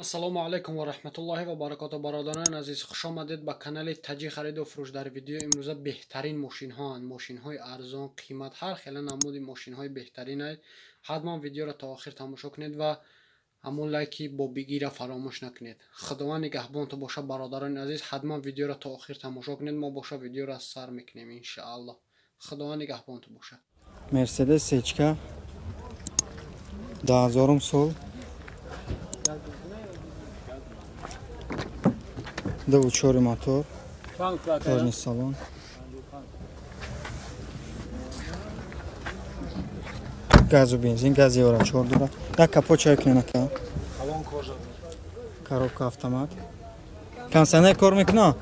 Ассалому алайкум ва раҳматуллоҳи ва баракоту. Бародарони азиз, хуш омадед ба канали Таҷи хариду фурӯш. Дар видеои имрӯза беҳтарин мошинҳоанд, мошинҳои арзон қимат, ҳар хела намуди мошинҳои беҳтаринай. Ҳатман видеоро то охир тамошо кунед ва ҳамон лайки бобигира фаромӯш накунед. Худованд нигаҳбонтон боша, бародарони азиз. Ҳатман видеоро то охир тамошо кунед. Мо боша видеоро сар мекунем иншааллоҳ. Худованд нигаҳбонтон боша. Мерседес сечка 2000 сол, 2.4 мотор, кожаный салон, газу бензин, газ евро 4 дора. Як капот чай кунед ака. Коробка автомат. Кондиционер кор мекуна?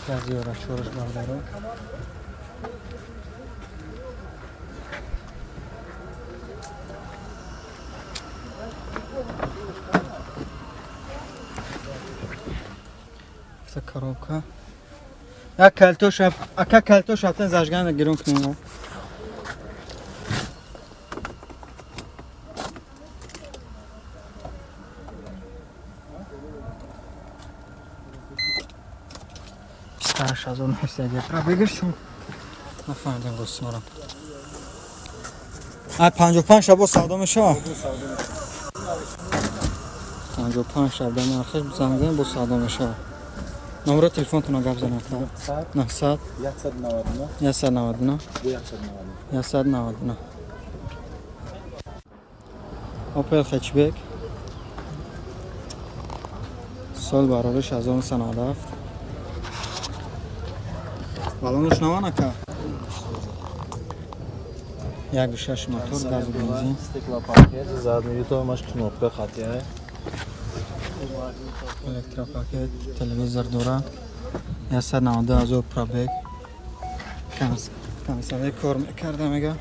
Газ евро 4 бардора. Коробка. Як калтош, ака калтош рафтан зажгана гирон кунем. Писташ аз он ҳастад. Пробегаш чун нафаҳмидам ростмара. А 55 шабо савдо мешава? 55 шаб дар нархаш занг бо савдо мешава. Номер телефонтона гап занед. 900 199 199 199. Opel hatchback. Сол барориш 1997. Балонаш наван ака. 1.6 мотор, газ бензин. Стеклопакет, задний маш кнопка хатия. Электропакет, телевизор дора. 192 ҳазор пробег. Кондиционер кор мекарда мега.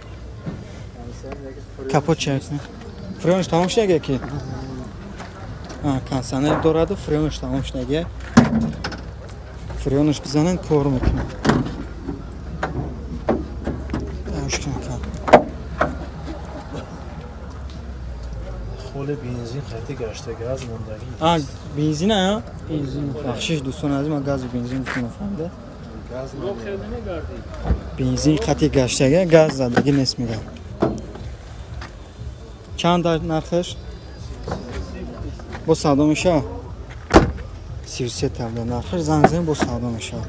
Капот чек. Фреонш тамом шудаге ки? Кондиционер дораду фреонш тамом шудаге. Фреонш бизанен кор мекунад. Холи бензин хати гашта газ мондагӣ. Бензин а? Бензин. Бахшиш дӯстони азиз, ман газу бензин гуфтам нафаҳмида. Бензин хати гаштага, газ задагӣ нест мегам. Чанд нархаш? Бо савдо мешава? 33 тавда нархаш, занг занед бо савдо мешава.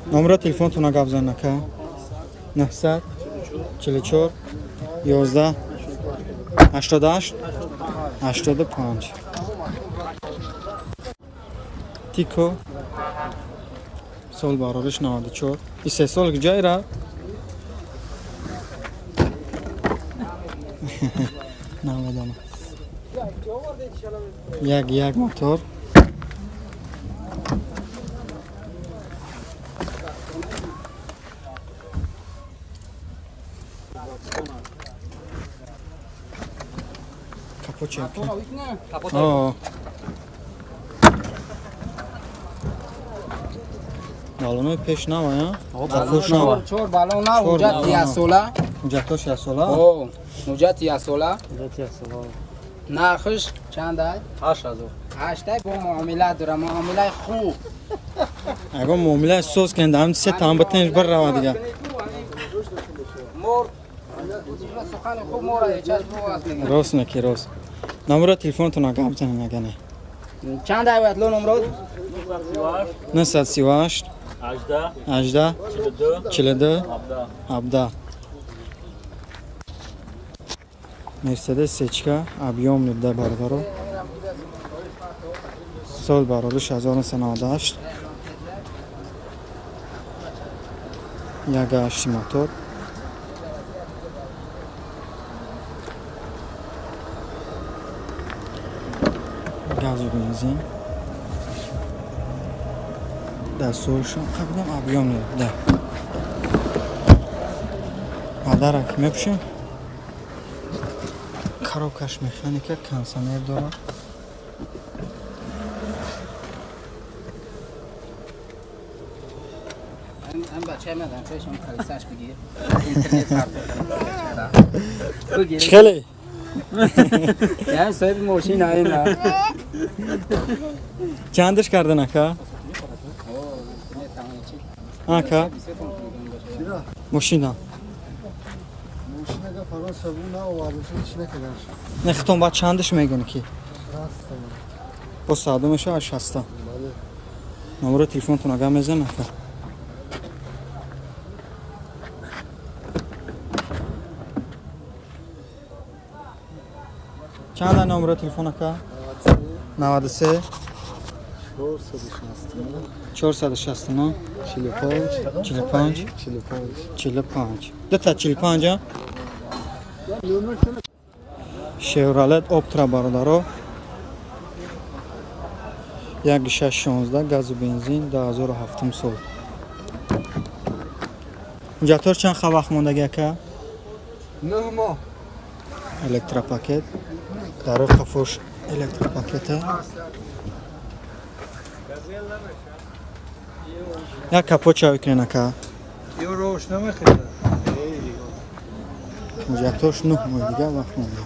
Номера телефонтона гап занед ака. 900 44 11 88 85. Тико сол барориш 94. И се сол куҷое рафт? Намедонам. 1.1 мотор. Капот чек. Балонои пеш нава, а? Чор балон нав, ҳуҷҷати яксола. Ҳуҷҷатош яксола? Ҳуҷҷати яксола. Нархш чанд ай? 8000. 8 бо муомила дора, муомилаи хуб. Ягон муомилаи соз кунед, ҳам се таам битенш бір рава дига. Мор сухани хуб мора чашм аст мегӯяд. Рост неки, рост. Номера телефонтона гап занед агане. Чанд ай бояд ло номрод? 938 18 42 17. Мерседес сечка объем 19 бародаро. Сол барориш 1998. 1.8 мотор. Газу бензин. Дар солшон қабидам объем 19. Падарак мепӯшем. Коробкаш механика, кондиционер дорад. Хеле? Я соҳиби мошин айна. Чандаш кардан ака? Ака? Мошина. Не хитон ба чандаш мегӯни ки? Бо саду мешавад 60. Номери телефонтон агар мезанам ака. Чанд номери телефон ака? 93 469 45 45 45. Дута 45. Chevrolet Optra бародаро 1616 газу бензин 2007 сол. Ҳуҷҷатҳо чанд вақт мондаги ака? 9 моҳ. Электропакет. Дар қафош электропакета. Як капот чавӣ кунен ака. Рош намехезад. Ҳуҷҷатҳош 9 моҳи дигар вақт монда.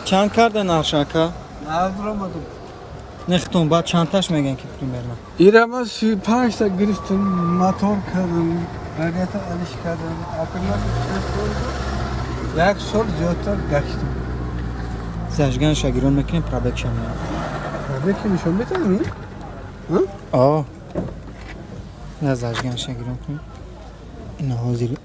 Чанд карда нарш ака? Надромадам. Не хитон баъд чандташ мегӯян ки примерно? Ира ман 35 та гирифтам, мотор кардам, радиатор алиш кардам, аккумулятор як сол зиёдтар гаштам. Зажганша гирон мекунем, пробегша меяд. Пробег ки нишон метавонӣ? О. На зажганша гирон кунем. Ина ҳозир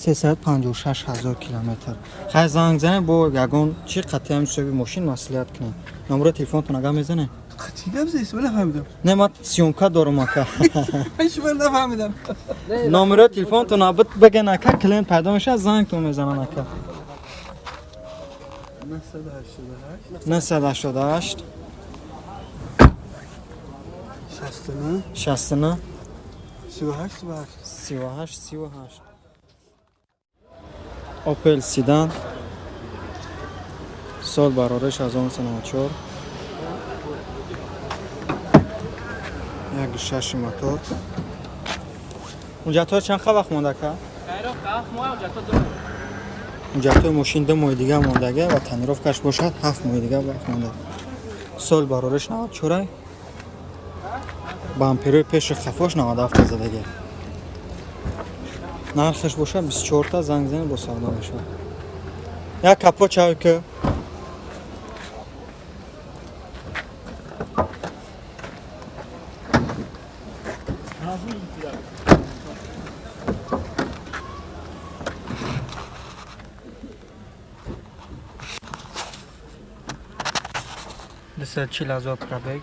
356 ҳазор километр. Хай занг занем бо ягон чи қатъиам ҳисоби мошин маслиҳат кунем. Номери телефонтон агар мезанем? Чӣ гап зест? Ман нафаҳмидам. Не, ман съёмка дорам ака. Ман нафаҳмидам. Номери телефонтон бигӯен ака, клиент пайдо мешавад, зангтон мезанан ака. 988 69 69 38 38 38. Opel Sedan сол барориш 1994 1.6 мотор. Ҳуҷҷатҳо чанд вақт монда ака? Ҳуҷҷатҳои мошин 2 моҳи дигар мондага ва тонировкаш бошад 7 моҳи дигар вақт монда. Сол барориш 94, бамперои пеши қафош 97 задага. Нархаш бошад 24 та, занг занед бо савдо мешавад. Як капот чавӣ ки дусад чил ҳазор пробег.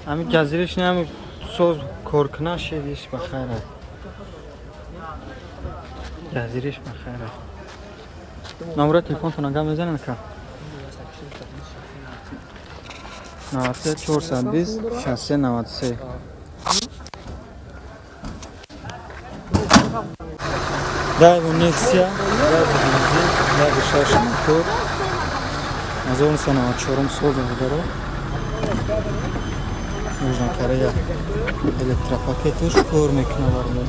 Ҳамин ҷазириш не, ҳамин соз коркуна шедиш ба хайр аст. Ҷазириш ба хайр аст. Номери телефонтон агар мезанед ка? 93 420 63 93. Дайво Nexia, газу бензин, 1.6 мотор, 1994 сол бародаро. Южная Корея. Электропакетуш кор мекунад бародаро.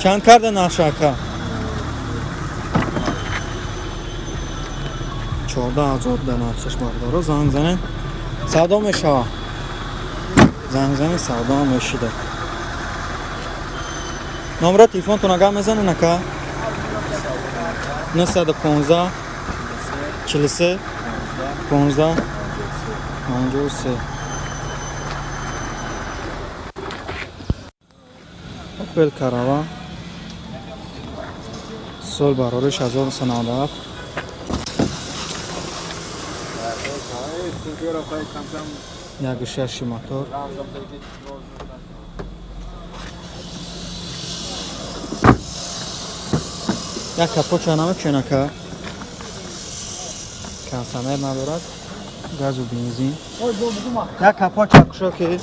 Чанд карда нарш ака? 14 000 да нархаш бародаро. Занг занед, савдо мешавад. Занг занед, савдо мешида. Номери телефонтон агар мезанед ака? 915 43 15 53. Opel Caravan сол барориш 1997. 1.6 мотор. Як капоча намекушен ака. Кондиционер надорад. Газу бензин. Як капоча кушо ки.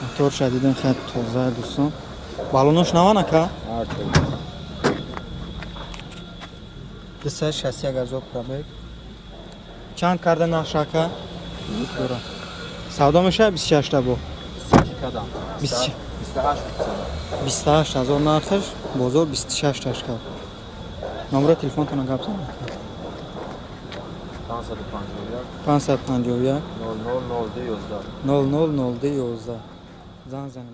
Мотор шадидем хеле тоза дӯстон. Балонош наван ака? 261 ҳазор пробег. Чанд карда нақш ака? Савдо мешавад 26 та бо? 28 ҳазор нархаш, бозор 26 таш кард. Номеро телефонтона гап занед. 551 00 02 11. Занг занед.